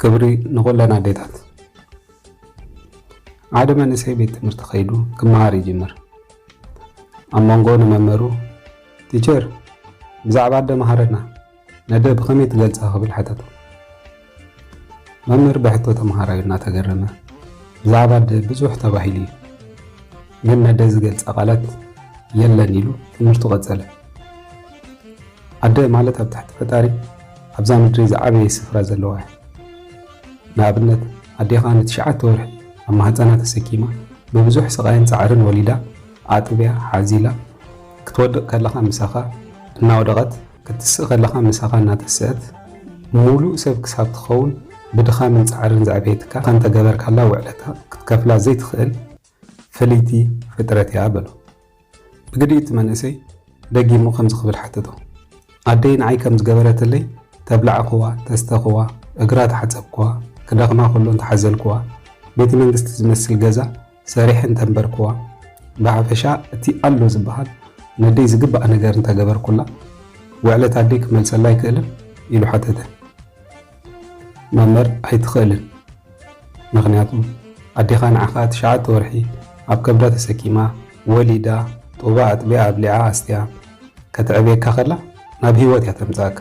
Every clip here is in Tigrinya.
ክብሪ ንኹለን ኣዴታት። ሓደ መንእሰይ ቤት ትምህርቲ ከይዱ ክመሃር ይጅምር። ኣብ መንጎ ንመመሩ፣ "ቲቸር፣ ብዛዕባ ኣደ መሃረና፣ ነደ ብኸመይ ትገልጻ?" ክብል ሓተቶ። መምህር ብሕቶ ተመሃራዩ እናተገረመ፣ "ብዛዕባ ኣደ ብዙሕ ተባሂሉ እዩ፣ ግን ነደ ዝገልጻ ቃላት የለን" ኢሉ ትምህርቱ ቀጸለ። ኣደ ማለት ኣብ ትሕቲ ፈጣሪ ኣብዛ ምድሪ ዝዓበየ ስፍራ ዘለዋ እያ። ንኣብነት፣ ኣዴኻ ንትሽዓተ ወርሒ ኣብ ማህፀና ተሰኪማ፣ ብብዙሕ ስቓይን ጻዕርን ወሊዳ፣ ኣጥብያ፣ ሓዚላ፣ ክትወድቕ ከለኻ ምሳኻ እናወደቐት፣ ክትስእ ከለኻ ምሳኻ እናተስአት፣ ሙሉእ ሰብ ክሳብ ትኸውን ብድኻምን ጻዕርን ዘዕበየትካ፣ እንተገበርካላ ውዕለታ ክትከፍላ ዘይትኽእል ፍልይቲ ፍጥረት እያ በሎ። ብግዲ እቲ መንእሰይ ደጊሙ ከምዚ ክብል ሓተቶ፣ "ኣደይ ንዓይ ከም ዝገበረትለይ፣ ተብላዕኽዋ፣ ተስተኽዋ፣ እግራ ተሓጸብክዋ፣ ክደኽማ ከሎ እንተሓዘልክዋ፣ ቤተ መንግስቲ ዝመስል ገዛ ሰሪሐ እንተንበርክዋ፣ ብሓፈሻ እቲ ኣሎ ዝበሃል ነደይ ዝግባእ ነገር እንተገበርኩላ፣ ውዕለት ኣደይ ክመልሰላ ኣይክእልን?" ኢሉ ሓተተ። መምህር፣ "ኣይትኽእልን። ምኽንያቱ ኣዴኻ ንዓኻ ትሽዓተ ወርሒ ኣብ ከብዳ ተሰኪማ፣ ወሊዳ፣ ጡባ ኣጥቢያ፣ ኣብሊዓ፣ ኣስትያ፣ ከተዕብየካ ከላ ናብ ህይወት እያ ተምጽኣካ።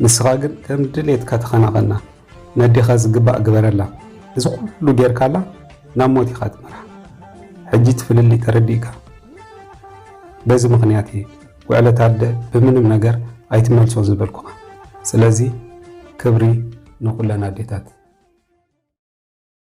ንስኻ ግን ከም ድሌትካ ተኸናኸና፣ ነዴኻ ዝግባእ ግበረላ። እዚ ኩሉ ጌርካላ ናብ ሞት ኢኻ ትመርሓ። ሕጂ እቲ ፍልልይ ተረዲእካ? በዚ ምኽንያት እየ ውዕለት ኣደ ብምንም ነገር ኣይትመልሶን ዝበልኩኻ። ስለዚ ክብሪ ንኹለን ኣዴታት።"